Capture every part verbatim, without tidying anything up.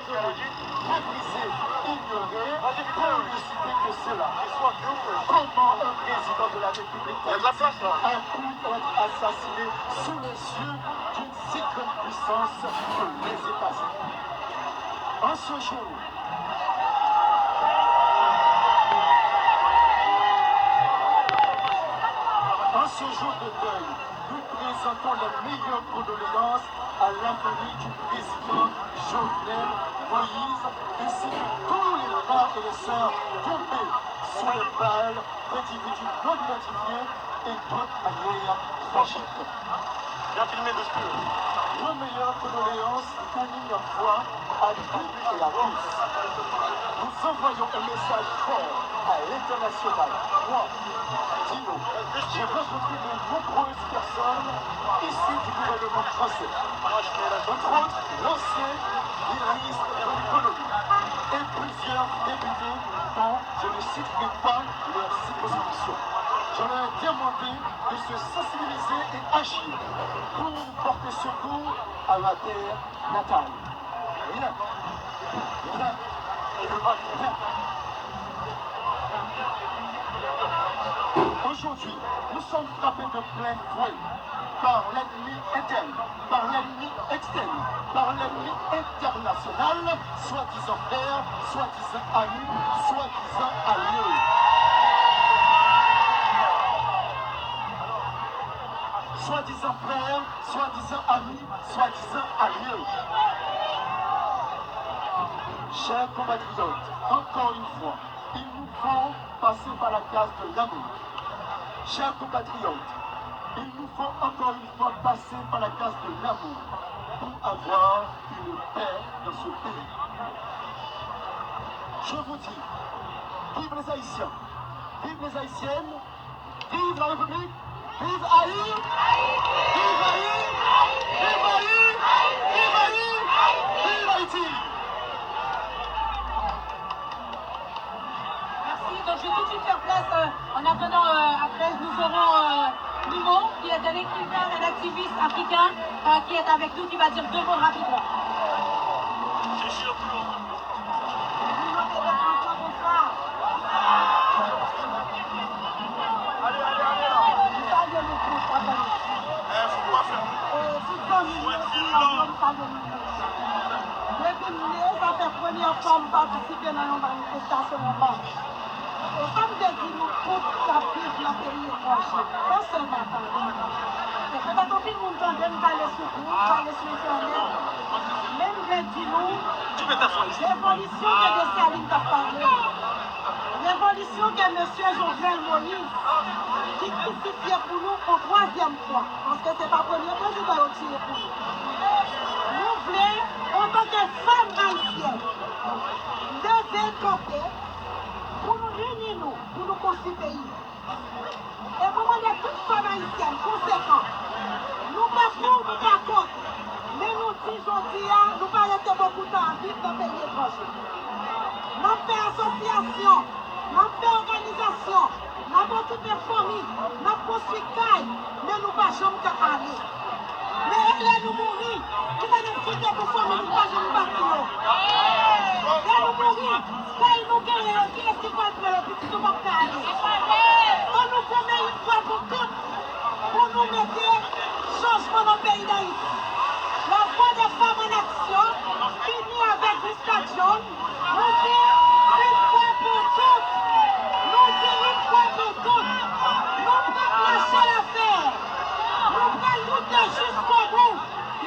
Méprisé, ignoré, pour ne citer que cela. Comment un président de la République haïtienne a pu être assassiné sous les yeux d'une si grande puissance que les États-Unis? En ce jour, en ce jour de deuil, nous présentons les meilleures condoléances à la famille du président Jovenel Moïse, ainsi que tous les frères et les sœurs tombés sous les balles d'individus non identifiés et d'autres manières tragiques. Nos meilleures condoléances une fois à toutes et à tous. Nous envoyons un message fort à l'international. Moi, Dino, j'ai rencontré de nombreuses personnes issues du gouvernement français, entre autres l'ancien ministre de l'économie et plusieurs députés dont je ne citerai pas leur circonscription. Je leur ai demandé de se sensibiliser et agir pour porter secours à la terre natale. Rien. Rien. Rien. Aujourd'hui, nous sommes frappés de plein fouet par l'ennemi interne, par l'ennemi externe, par l'ennemi international, soi-disant frère, soi-disant ami, soi-disant allié. Soi-disant frère, soi-disant ami, soi-disant allié. Chers compatriotes, encore une fois, il nous faut passer par la case de l'amour. Chers compatriotes, il nous faut encore une fois passer par la case de l'amour pour avoir une paix dans ce pays. Je vous dis, vive les Haïtiens, vive les Haïtiennes, vive la République, vive Haïti, vive Haïti, vive Haïti, vive Haïti, vive Haïti. Merci. Donc, je vais tout de suite faire place, euh, en attendant, euh, après, nous aurons, euh, Nimo, qui est un écrivain, un activiste africain, euh, qui est avec nous, qui va dire deux mots rapidement. Nimo, bonsoir. Bonsoir. Mwen salye nou tout, papa. E, tout zanmi m yo ki la, mwen salye nou tout. Depi m ne, sa fè premyè fwa m patisipe nan yon manifestasyon, yon mach. E sa m vle di nou tout k ap viv nan peyi etranje, pa sèlman Paris. E petèt anpil moun tande m pale sou gwoup, pale sou entènèt, men m vle di nou, revolisyon ke Desalin t ap pale, revolisyon ke mesye Jovenel Moïse ki krisifye pou nou yon twazyèm fwa, paske se pa premye prezidan yo tiye pou nou. Nou vle, antanke fanm ayisyèn, leve kanpe pou nou ini nou, pou nou konstwi peyi. E mwen mande tout fanm ayisyèn konsekan, nou pa pou, nou pa kont, men nou di jodi a, nou pa rete bokou tan ap viv nan peyi etranje. N ap fè asosyasyon, n ap fè òganizasyon, n ap okipe fanmi, n ap konstwi kay, men nou pa janm ka ale. Men e lè nou mouri, kisa n ap kite pou fanmi nou k pa janm bati yo? Lè nou mouri, kay nou genyen yo, kiyès ki pral pran yo? Pitit nou p ap ka ale. Ann nou fòme yon fwa pou tout, pou nou mete chanjman nan peyi Dayiti. Lavwadefam ann aksyon, fini avèk Gustave John. Nou di, yon fwa pou tout, nou di, yon fwa pou tout, nou p ap mache lafè, nou pral lite jiskobou,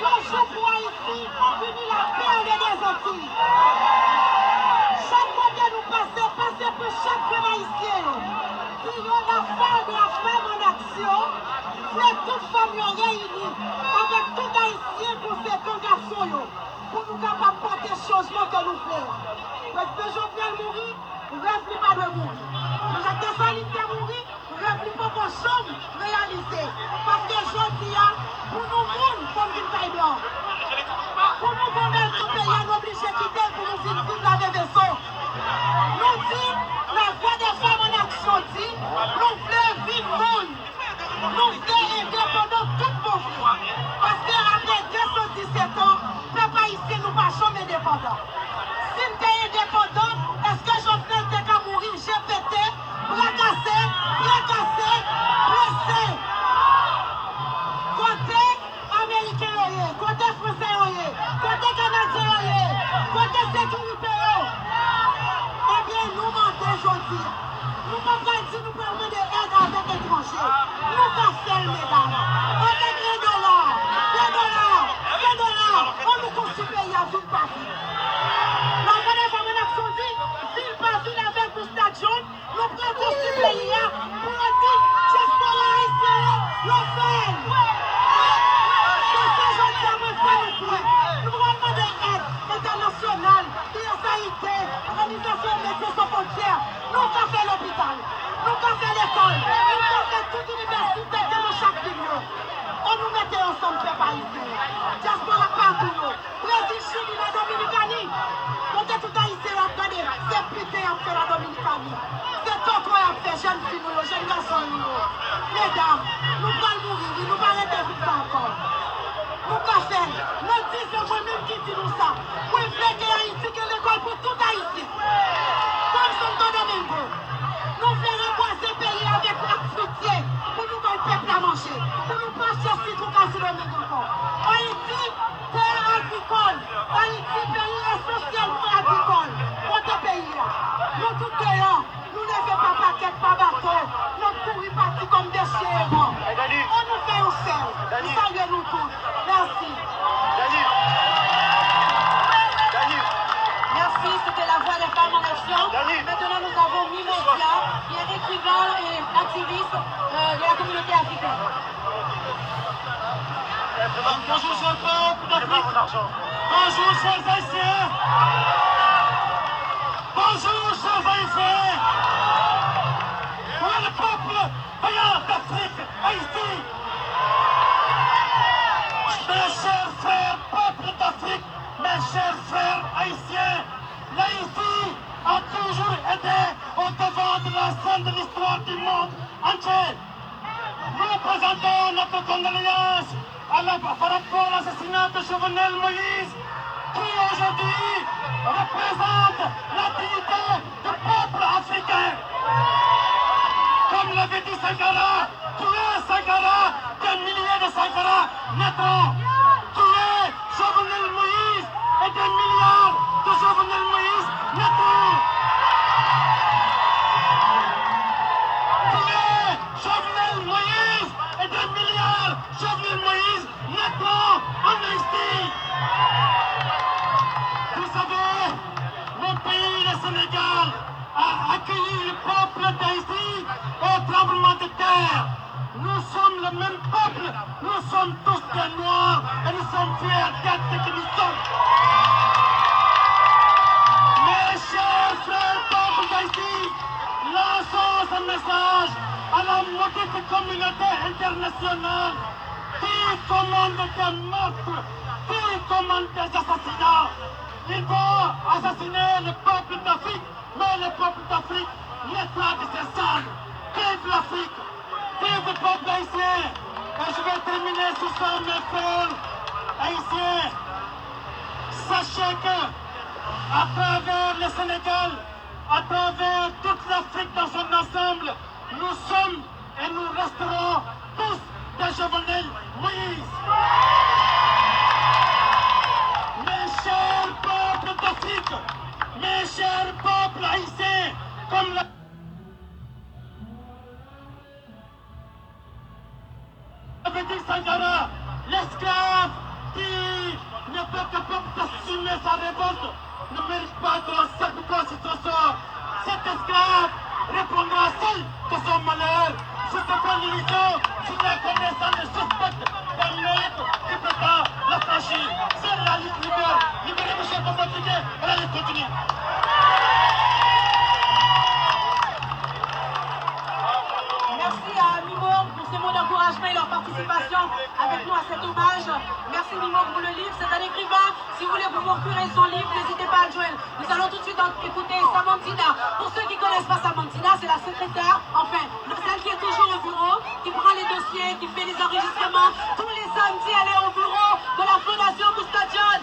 yon jou pou Ayiti vini la perle des Antilles. Chak kote nou pase, pase pou chak fanm ayisyen yo. Di yo, lavwadefam ann aksyon vle tout fanm yo reyini avèk tout Ayisyen konsekan gason yo, pou nou kapab pote chanjman ke nou vle a. Prezidan Jovenel mouri, rèv li pa dwe mouri. Jan Desalin te mouri, rèv li poko janm reyalize. Paske jodi a, pou nou moun, fò n vin kay blan. Pou nou bon bèl tou peyi a, nou oblije kite l pou nou vin viv lave veso. Nou di, lavwadefam ann aksyon di, nou vle vin moun. Nou vle endepandan tout bon vre. Paske apre de san disèt an, pèp ayisyen nou pa janm endepandan. Yo pral di nou pral mande èd avèk etranje. Nou ka fè l, medam. Avèk en dola, de dola, ven dola, ann nou konstwi peyi a vil pa vil. Malgre sa, mwen ap di, vil pa vil avèk Gustave John, nou pral konstwi peyi a pou yo di dyaspora ayisyen yo, yo fè l. Paske jodi a, mwen fè nou kwè. Nou pral mande èd entènasyonal, U S A I D, Òganizasyon Medsen San Fwontyè. Nou ka fè lopital, nou ka fè lekòl, nou ka fè tout inivèsite ke nan chak vil yo. Ann nou mete ansanm pèp ayisyen an. Dyaspora patou yo. Brezil, Chili, la Dominikani. Kote tout ayisyen yo ap gade, se piten y ap fè la Dominikani. Se tòtò y ap fè jèn fi nou yo, jèn gason nou yo. Medam, nou pral mouri, wi, nou pa rete viv sa ankò. Nou ka fè l. Nan diz an, mwen menm ki di nou sa. Mwen vle ke Ayiti gen lekòl pou tout Ayisyen. Kòm Santo Domingo, nou vle rebwaze peyi a avèk ak fritye pou nou bay pèp la manje, pou nou pa fè sitwon ka sou Domingo ankò. Ayiti, tè agrikòl. Ayiti, peyi esansyèlman agrikòl. Kote peyi a? Nou tout deyò. Nou leve pa pakèt, pa bato, n ap kouri pati kòm de chen eran. Ann nou fè yon sèl. M salye nou tout. Mèsi. Merci, c'était la voix des femmes en action. Maintenant, nous avons Mimosia, qui est écrivain et activiste euh, de la communauté africaine. Bonjou, jèn pèp d'Afrik. Bonjou, jèn ayisyen. Bonjou, chers Haïtiens. Pour le peuple vaillant d'Afrique, Haïti. Mes chers frères, peuple d'Afrique, mes chers frères haïtiens, l'Haïti a toujours été au devant de la scène de l'histoire du monde entier. Nous présentons notre condoléance à la, par rapport à l'assassinat de Jovenel Moïse, qui aujourd'hui représente la dignité du peuple africain. Comme l'avait dit Sankara, tuez Sankara, des milliers de Sankara naîtront. Tuez Jovenel Moïse et des milliards de Jovenel Moïse naîtront. Tuez Jovenel Moïse et des milliards Jovenel Moïse naîtront en Haïti. Vous savez, mon pays, le Sénégal, a accueilli le peuple d'Haïti au tremblement de terre. Nous sommes le même peuple, nous sommes tous des Noirs et nous sommes fiers d'être ce que nous sommes. Mes chers frères, peuple d'Haïti, lançons ce message à la maudite communauté internationale qui commande des meurtres, qui commande des assassinats. Ils vont assassiner le peuple d'Afrique, mais le peuple d'Afrique naîtra de ses cendres. Vive l'Afrique, vive le peuple haïtien. Et je vais terminer sur ça, mes frères haïtiens. Sachez que, à travers le Sénégal, à travers toute l'Afrique dans son ensemble, nous sommes et nous resterons tous des Jovenel Moïse. Mes chers peuples d'Afrique, mes chers peuples haïtiens, comme la avait dit Sankara, l'esclave qui n'est pas capable d'assumer sa révolte ne mérite pas qu'on s'apitoie sur son sort. Cet esclave répondra seul de son malheur. Je te fais l'illusion, tu n'es qu'un descendant suspect d'un maître qui prétend l'affranchir. Seule la lutte libère, libérez Michel Boubacar et la lutte continue. Merci à Mimo pour ces mots d'encouragement et leur participation avec nous à cet hommage. Merci Mimo pour le livre. C'est un écrivain. Si vous voulez vous procurer son livre, n'hésitez pas à le joindre. Nous allons tout de suite en- écouter Samantha. Pour ceux qui ne connaissent pas Samantha, c'est la secrétaire, enfin, celle qui est toujours au bureau, qui prend les dossiers, qui fait les enregistrements. Tous les samedis, elle est au bureau.